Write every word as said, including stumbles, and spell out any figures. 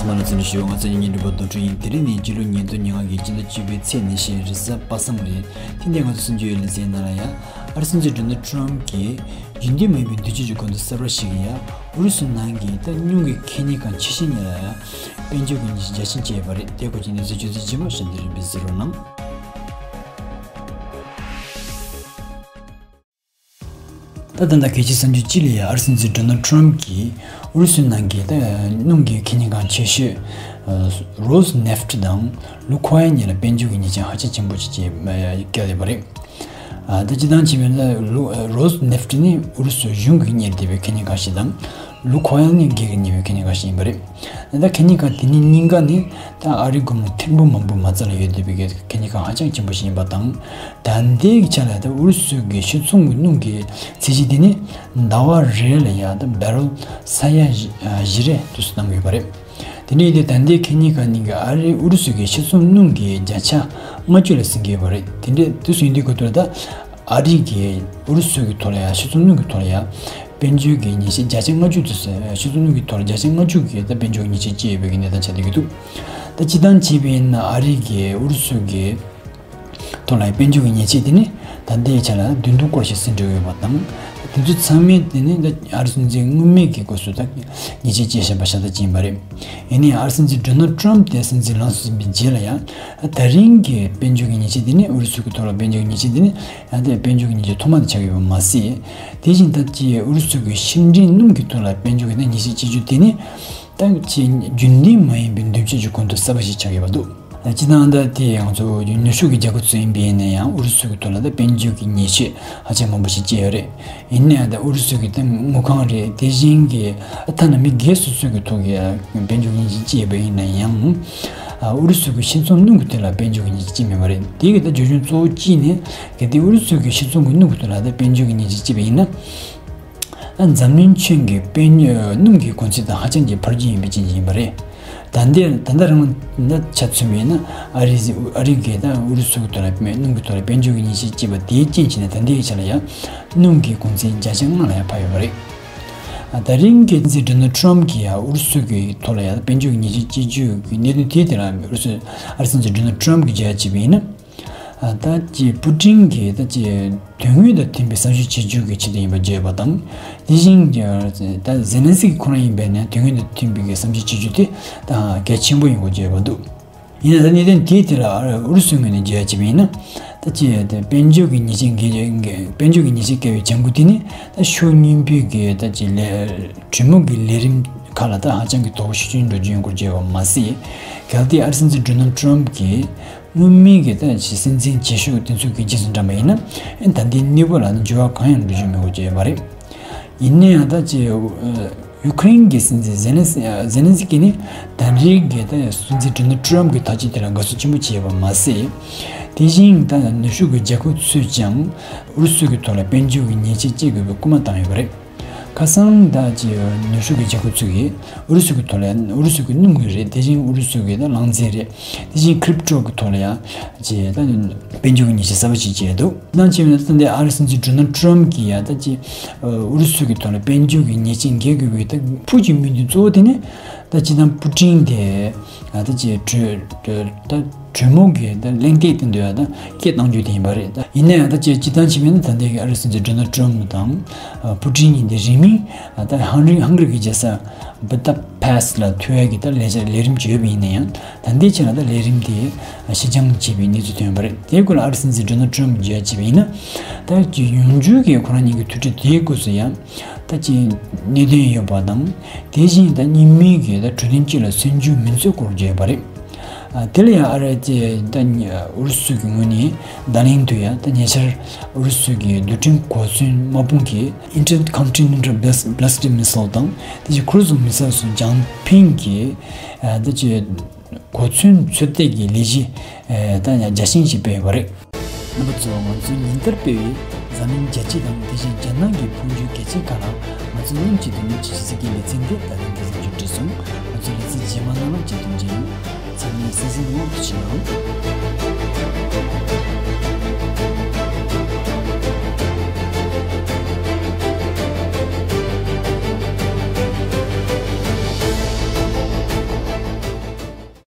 རྣམ་པ་ཚོ་ལ་ཞུ། ང་ཚོ་ཡིན་ཉིན་རིན་པོ་རྡོ་གྲུ་ཡིན། དེ་རིང་ནི་སྤྱི་ལོ་ཉིས་སྟོང་ཉེར་ལྔ་གི་སྤྱི་ཟླ་བཅུ་པའི་ཚེས་ཉི་ཤུ་རེས་གཟའ་པ་སངས་རེད། ཐེངས་འདིའི་ང་ཚོ་གསར་འགྱུར་ལེ་ཚན་ནང་ལ་ཡ། ཨ་རི་སྲིད་འཛིན་ཌོ་ནལ་ཊམ་གྱིས་རྒྱུན་ལྡན་མ་ཡིན་པའི་འདུ་བྱེད་ཀྱི་ཁོངས་སུ་གསར་པ་ཞིག་ཡ། ཨུ་རུ་སུ་ནང་གི་ད་སྣུམ་གྱི་ཁེ་གཉེར་ཁང་ཆེ་ཤོས་གཉིས་ལ་ཡ། དཔལ་འབྱོར་གྱི་ཉེས་ཆད་རྒྱ་ཆེན་བཅད་ཡོད་པ་རེད། དེ་སྐོར་གྱི་གནས་ཚུལ་བརྗོད་ཚུལ་རྗེས་མ་ཞབས་འདེགས་རིམ་པས་གཟིགས་རོགས་གནང་། ད་ད་ལྟ་གལ་ཆེའི་གསར་འགྱུར་གཅིག་ལ་ཡ། ཨ་རི་སྲིད་འཛིན་ཌོ་ནལ་ཊམ་གྱིས་ཨུ་རུ་སུའི་ནང་གི་ད་སྣུམ་གྱི་ཁེ་གཉེར་ཁང་ཆེ་ཤོས་རོས་ནེཕ་ཊི་དང་ལུ་ཁོ་ཡལ་གཉིས་ལ་དཔལ་འབྱོར་གྱི་ཉེས་ཆད་ཧ་ཅང་ཆེན་པོ་ཞིག་བཅད་བཀལ་ཡོད་པ་རེད། ད་སྤྱིར་བཏང་བྱས་པ་ཡིན་ན་ལུ་རོས་ནེཕ་ཊི་ནི་ཨུ་རུ་སུ་གཞུང་གིས་གཉེར་བསྡད་པའི་ཁེ་གཉེར་ཁང་ཞིག་དང་། ལུ་ཁོ་ཡལ་ནི་སྒེར་གྱིས་གཉེར་བའི་ཁེ་གཉེར་ཁང་ཞིག་ཡིན་པ་རེད། ད་ཁེ་གཉེར་ཁང་དེ་གཉིས་གཉིས་ཀ་ནི་ད་ཨ་རིའི་སྒོར་མོ་ཐེར་འབུམ་མང་པོ་མ་རྩ་ལ་ཡོད་བསྡད་པའི་ཁེ་གཉེར་ཁང་ཧ་ཅང་ཆེན་པོ་ཞིག་ཡིན་པ་དང་། ད་ལྟའི་ཆ་ལ་ད་ཨུ་རུ་སུ་གི་ཕྱིར་ཚོང་གི་སྣུམ་གྱི་ཚད་གཞི་དེ་ནི་ཟླ་བ་རེ་ལ་ཡ་ད་བྷེ་རལ་ས་ཡ་བཞི་རེ་དུ་སུ་གནང་གི་ཡོད་པ་རེད། དེ་འདྲ་ཡིན་དུས་ད་ལྟའི་ཁེ་གཉེར་ཁང་གཉིས་ཀྱིས་ཨ་རི་ཨུ་རུ་སུ་གི་ཕྱིར་ཚོང་སྣུམ་གྱི་བརྒྱ་ཆ་ལྔ་བཅུ་ལ་ཟིན་གྱི་ཡོད་པ་རེད། དེ་འདྲ་དུས་སུ་ཡིན་དུས་གོ་ཐོག་ད། ཨ་རི་གིས་ཨུ་རུ་སུ་གི་ཐོག་ལ་ཡ། ཕྱིར་ཚོང་སྣུམ་གྱི་ཐོག་ལ་ཡ། དཔལ་འབྱོར་གྱི་ཉེས་ཆད་བརྒྱ་ཆ་ལྔ་བཅུ་དུ་ཟེར། ཕྱིར་ཚོང་སྣུམ་གྱི་ཐོག་ལ་བརྒྱ་ཆ་ལྔ་བཅུ་གི་ད་དཔལ་འབྱོར་ཉེས་ཆད་བཅད་ཡོད་པའི་གནས་སྟངས་ཆགས་བསྡད་ཀྱི་འདུག་ད་སྤྱིར་བཏང་བྱས་པ་ཡིན་ན་ཨ་རི་གིས་ཨུ་རུ་སུ་གི་ཐོག་ལ་ཡ་དཔལ་འབྱོར་གྱི་ཉེས་ཆད་དེ་ནི་ད་ལྟའི་ཆ་ལ་བདུན་སྟོང་སྐོར་ཞིག་ཟིན་འགྲོ་ཡོད་པ་དང་། དེ་ཚོ་ཚང་མས་དེ་ནི་ད་ཨ་རི་སྲིད་འཛིན་སྔོན་མའི་གི་སྐབས་སུ་ད་ཉེས་ཆད་བཅད་བཞག་པ་ཤ་སྟག་ཅིག་ཡིན་པ་རེད། ཡིན་ནའི་ཨ་རི་སྲིད་འཛིན་ཌོ་ནལ་ཊམ་དེ་སྲིད་འཛིན་ལངས་སུ་ཕྱིན་པའི་རྗེས་ལ་ཡ། ད་རིང་གི་དཔལ་འབྱོར་གྱི་ཉེས་ཆད་དེ་ནི་ཨུ་རུ་སུ་གི་ཐོག་ལ་དཔལ་འབྱོར་གྱི་ཉེས་ཆད་དེ་ནི། ཡང་དེ་དཔལ་འབྱོར་གྱི་ཉེས་ཆད་ཐོག་མ་དེ་ཆགས་ཡོད་པ་མ་ཟད། དེ་བཞིན་ད་ཅི་ཨུ་རུ་སུ་གི་ཕྱི་འབྲེལ་སྣུམ་གྱི་ཐོག་ལ་དཔལ་འབྱོར་གྱི་ད་ཉེས་ཆད་བཅད་རྒྱུ་དེ་ནི། ད་ཅི་རྒྱུན་ལྡན་མ་ཡིན་པའི་འདུ་བྱེད་ཀྱི་ཁོངས་སུ་གསར་པ་ཞིག་ཆགས་ཡོད་པ་འདུག་སྤྱིར་བཏང་ད་དེ་ང་ཚོ་ནུབ་ཕྱོགས་ཀྱི་རྒྱལ་ཁབ་ཚོ་ཡིན་པ་ཡིན་ན་ཡང་ཨུ་རུ་སུ་གི་ཐོག་ལ་ད་དཔལ་འབྱོར་གྱི་ཉེས་ཆད་ཧ་ཅང་མང་པོ་ཞིག་བཅད་ཡོད་རེད། ཡིན་ན་ཡང་ད་ཨུ་རུ་སུ་གི་ད་དངུལ་ཁང་རེད། དེ་བཞིན་གྱི་ཐ་ན་མི་སྒེར་སོ་སོ་གི་ཐོག་གི་དཔལ་འབྱོར་ཉེས་ཆད་བཅད་པ་ཡིན་ན་ཡང་། ཨུ་རུ་སུ་གི་ཕྱིར་ཚོང་སྣུམ་གྱི་ཐོག་ལ་དཔལ་འབྱོར་གྱི་ཉེས་ཆད་བཅད་མེད་པ་རེད། དེ་གི་ད་རྒྱུ་རྐྱེན་གཙོ་བོ་གཅིག་ནི། གལ་ཏེ་ཨུ་རུ་སུ་གི་ཕྱིར་ཚོང་གི་སྣུམ་གྱི་ཐོག་ལ་ད་དཔལ་འབྱོར་གྱི་ཉེས་ཆད་བཅད་པ་ཡིན་ན། ཨ་འཛམ་གླིང་ཁྱོན་གྱི་དཔལ་འབྱོར་སྣུམ་གྱི་གོང་ཚད་དང་ཧ་ཅང་གི་འཕར་རྒྱས་ཡིན་པའི་རྐྱེན་གྱིས་ཡིན་པ་རེད། ད་ལྟའི་ད་ལྟ་རང་ན་ཆ་མཚོན་པ་ཡིན་ན་ཨ་རི་ཨ་རི་གིས་ད་ཨུ་རུ་སུ་གི་ཐོག་ལ་སྣུམ་གྱི་ཐོག་ལ་དཔལ་འབྱོར་གྱི་ཉེས་ཆད་བཅད་པ་དེའི་རྐྱེན་བྱས་ནས་ད་ལྟའི་ཆ་ལ་ཡང་སྣུམ་གྱི་གོང་ཚད་བརྒྱ་ཆ་ལྔ་ལ་ཡང་འཕར་ཡོད་པ་རེད། ཨ་ད་རིང་གི་སྲིད་འཛིན་ཌོ་ནལ་ཊམ་གྱིས་ཡང་ཨུ་རུ་སུ་གི་ཐོག་ལ་ཡང་དཔལ་འབྱོར་གྱི་ཉེས་ཆད་བཅད་རྒྱུ་གི་གནད་དོན་དེའི་ཐད་ལ་ཨུ་རུ་སུ་ཨ་རི་སྲིད་འཛིན་ཌོ་ནལ་ཊམ་གྱིས་བརྗོད་ཡ་བྱས་པ་ཡིན་ན། ཨ་ད་ཅི་པུ་ཀྲིན་གྱིས་ད་ཅི་དོན་དངོས་དང་མཐུན་པའི་བསམ་ཤེས་བྱེད་རྒྱུ་གི་ཆེད་དུ་ཡིན་པ་བརྗོད་པ་དང་། དེ་བཞིན་ད་ཟེ་ལན་སི་ཀི་ཁོ་རང་ཡིན་པས་ན་དོན་དངོས་དང་མཐུན་པའི་བསམ་ཤེས་བྱེད་རྒྱུ་དེ་ད་གལ་ཆེན་པོ་ཡིན་པ་བརྗོད་པ་འདུག་ཡིན་ན་ད་གནད་དོན་དེའི་ཐད་ལ་ཨུ་རུ་སུའི་ངོས་ནས་བརྗོད་ཡ་བྱས་པ་ཡིན་ན། ད་ཅི་ད་དཔལ་འབྱོར་གྱི་ཉེས་ཆད་འགེལ་དཔལ་འབྱོར་གྱི་ཉེས་ཆད་བཀལ་བའི་བྱ་འགུལ་དེ་ནི་ད་ཕྱོགས་གཉིས་པོའི་གི་ད་ཅི་ལས་གྲོས་མོལ་གྱི་ལས་རིམ་ཁག་ལ་ད་ཧ་ཅང་གི་དོ་ཕོག་ཤུགས་ཆེན་འགྲོ་རྒྱུ་ཡིན་སྐོར་བརྗོད་པ་མ་ཟད། གལ་ཏེ་ཨ་རི་སྲིད་འཛིན་ཌོ་ནལ་ཊམ་གྱིས། སྔོན་མའི་གི་ད་ཅི་སྲིད་འཛིན་རྗེས་ཕྱོགས་དེ་ཚོ་གི་རྗེས་སུ་འབྲངས་པ་ཡིན་ན། ཨེ་ད་ལྟའི་གནས་བབ་ལ་ནི་འགྱུར་བ་གང་ཡང་འགྲོ་རྒྱུ་མེད་པ་བརྗོད་ཡོད་པ་རེད། ཡིན་ན་ཡང་ད་ཅི་ཡུ་ཁུ་རེན་གྱི་སྲིད་འཛིན་ཟེ་ལན་ཟེ་ལན་སི་ཀི་ནི་ད་རེས་ཀྱི་ད་སྲིད་འཛིན་ཌོ་ནལ་ཊམ་གྱི་ཐག་གཅོད་དེ་ལ་དགའ་བསུ་ཆེན་པོ་བྱས་པ་མ་ཟད། དེ་བཞིན་ད་ནུབ་ཕྱོགས་ཀྱི་རྒྱལ་ཁབ་ཚོས་ཀྱང་ཨུ་རུ་སུ་གི་ཐོག་ལ་དཔལ་འབྱོར་གྱི་ཉེས་ཆད་བཅད་དགོས་པའི་སྐུལ་མ་བཏང་ཡོད་པ་རེད། ཁ་སང་ད་ཅི་ནུབ་ཕྱོགས་ཀྱི་རྒྱལ་ཁབ་ཚོ་གིས་ཨུ་རུ་སུ་གི་ཐོག་ལ་ཨུ་རུ་སུ་གི་སྣུམ་རིགས་རེད། དེ་བཞིན་ཨུ་རུ་སུ་གི་ད་རླངས་རྫས་རེད། དེ་བཞིན་ཀྲིབ་ཊོ་གི་ཐོག་ལ་ཡང་ཅི་ད་དཔལ་འབྱོར་གྱི་ཉེས་ཆད་གསར་པ་ཞིག་བཅད་འདུག་ནང་ཆེ་བའི་ད་ལྟའི་ཨ་རི་སྲིད་འཛིན་ཌོ་ནལ་ཊམ་གྱིས་ཡང་ད་ཅི་ཨུ་རུ་སུ་གི་ཐོག་ལ་དཔལ་འབྱོར་གྱི་ཉེས་ཆད་འགེལ་དགོས་པའི་ད་ཕུགས་ཀྱི་དམིགས་འདུན་གཙོ་བོ་དེ་ནི་ད་ཅི་ད་པུ་ཀྲིན་དེ་ད་ཅི་གྲོས་ད། གྲོས་མོལ་གྱི་ད་གླེང་སྟེགས་དེ་འདྲ་ད་སྐད་གཏོང་རྒྱུ་དེ་ཡིན་པ་རེད། ད་ཡིན་ན་ཡང་ད་ཅི་སྤྱིར་བཏང་བྱས་པ་ཡིན་ན་ད་ལྟའི་ཨ་རི་སྲིད་འཛིན་ཌོ་ནལ་ཊམ་དང་པུ་ཀྲིན་གཉིས་དེ་རིང་མིན་ད་ཧང་རི་ཧང་གྷི་རི་གི་རྒྱལ་ས་བུ་ད་པེ་སི་ལ་ཐུག་ཡ་གི་ད་ལས་བྱ་ལས་རིམ་ཅིག་ཡོད་པ་ཡིན་ན་ཡང་ད་ལྟའི་ཆ་ལ་ད་ལས་རིམ་དེ་ཕྱིར་འགྱངས་བྱས་པའི་གནས་ཚུལ་ཐོན་པ་རེད། དེའི་སྐོར་ལ་ཨ་རི་སྲིད་འཛིན་ཌོ་ནལ་ཊམ་གྱིས་བརྗོད་པ་ཡིན་ན། ད་ཅི་ཡོང་རྒྱུ་གི་ཁོ་རང་གཉིས་ཀྱི་ཐུག་འཕྲད་དེའི་སྐབས་སུ་ཡང་ད་ཅི་གནད་དོན་ཡོད་པ་དང་། དེ་བཞིན་ད་གཉིས་མིན་གྱི་ད་གྲོས་མཐུན་གཅིག་ལ་སོན་རྒྱུ་མིན་ཚུལ་སྐོར་བརྗོད་པ་རེད། ཨ་དེ་ལ་ཡང་ཨ་རི་ཅེ་ད་ཨུ་རུ་སུ་གི་ངོས་ནས་བརྡ་ལན་དུ་ཡང་ད་ཉེ་ཆར་ཨུ་རུ་སུ་གི་རྡུལ་ཕྲན་གོ་མཚོན་དམག་དཔུང་གི་Intercontinental Ballistic Missile དང་དེ་བཞིན་Cruise Missile སོགས་འཇམ་ཐིང་གི་ཨ་ད་ཅེ་གོ་མཚོན་ཚོད་ལྟ་གི་ལས་གཞི་ཨ་ད་ཡང་རྒྱ་ཆེན་ཞིག་སྤེལ་བ་རེད། རྣམ་པ་ཚོ་ང་ཚོའི་ཉིན་ལྟར་སྤེལ་བའི་འཛམ་གླིང་རྒྱལ་སྤྱི་དང་དེ་བཞིན་རྒྱལ་ནང་གི་འཕོ་འགྱུར་གལ་ཆེན་ཁག་ལ་ང་ཚོ་མཉམ་གཅིག་ཏུ་ཉིན་གཅིག་གཟིགས་ཀྱི་ལེ་ཚན་འདི་ད་ཐེངས་འདི་ཙམ་གྱིས་གྲུབ་སོང་། ང་ཚོའི་ལེ་ཚན་རྗེས་མ་ནང་ལ་མཇལ་དུ་མཇལ་ཡོང་། ཚང་མས་གསན་གཟིགས་ཡོང་བ་ཐུགས་རྗེ་གནང་།